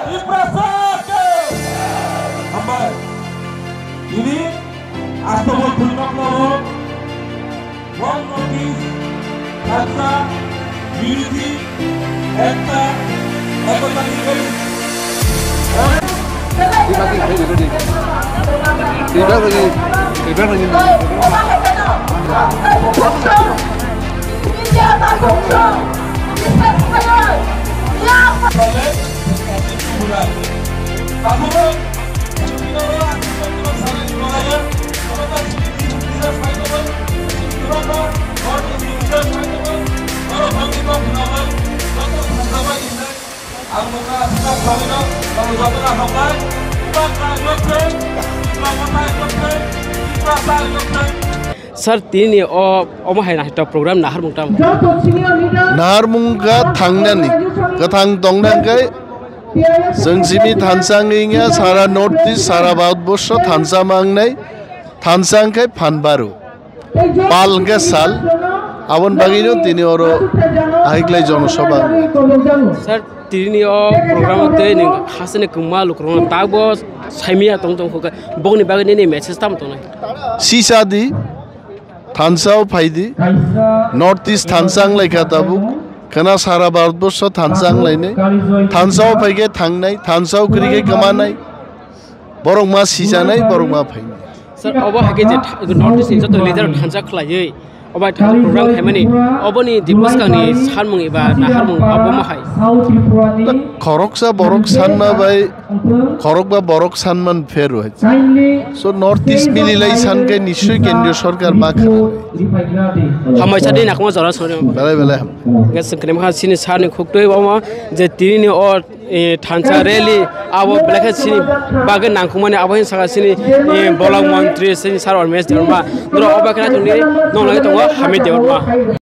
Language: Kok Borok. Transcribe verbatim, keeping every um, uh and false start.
Tiprasa ke! Hambai. Ini Astobo Thunmokno One North East, Thansa, Unity, Ekta, Ekota ni Ekta. Sir, tini o omo hai naithok program naharmung tamo? Naharmung kha thangnani, kwthang tongna hwnkhe chwng simi thansa wngya, sara North East, sara Bharatborsho thansa mangnai, thansa wngkhe phan baru. Pal hwnkhe sal, aboni bagwino tini oro ahiklai jonosabha wngwi. Sir, tini o program o tei nwng hasteni kwbangma lukurokno tabuk saimanya tong tong kha, bokni bagwi nini message tamo tongnai? Sisa di, thansa o phai di, North East thansa wng lai kha tabuk, khwna sara Bharatborsho thansa wng lainai, thansa o phai khe thangnai, thansa o kwrwi khe kwmanai. Borok ma sijanai, borok ma phainai. Sir, obo hai khe je tha-, North East ni joto leader thansa khlaiwi, obo hai thansa program khaimani, oboni di bwskangni sanmung eba naharmung abo ma hai? Khoroksa borok sanma bai, khorokba borok sanman pheru hai. So North East mililai san khe nischoi kendriyo sorkar ma khna. Hambai sa de nakma jora sori. Belai belai ham. Gas kene ma sini sani khuk twi omo je tini ni o e, thansa rally abo belai khe chini bagwi nangkukmani abo hin saka chini, e, bolong montri chini sir Animesh Debbarma. Norok obo kheno tongdi, nong lagwi tongo Hamid Debbarma.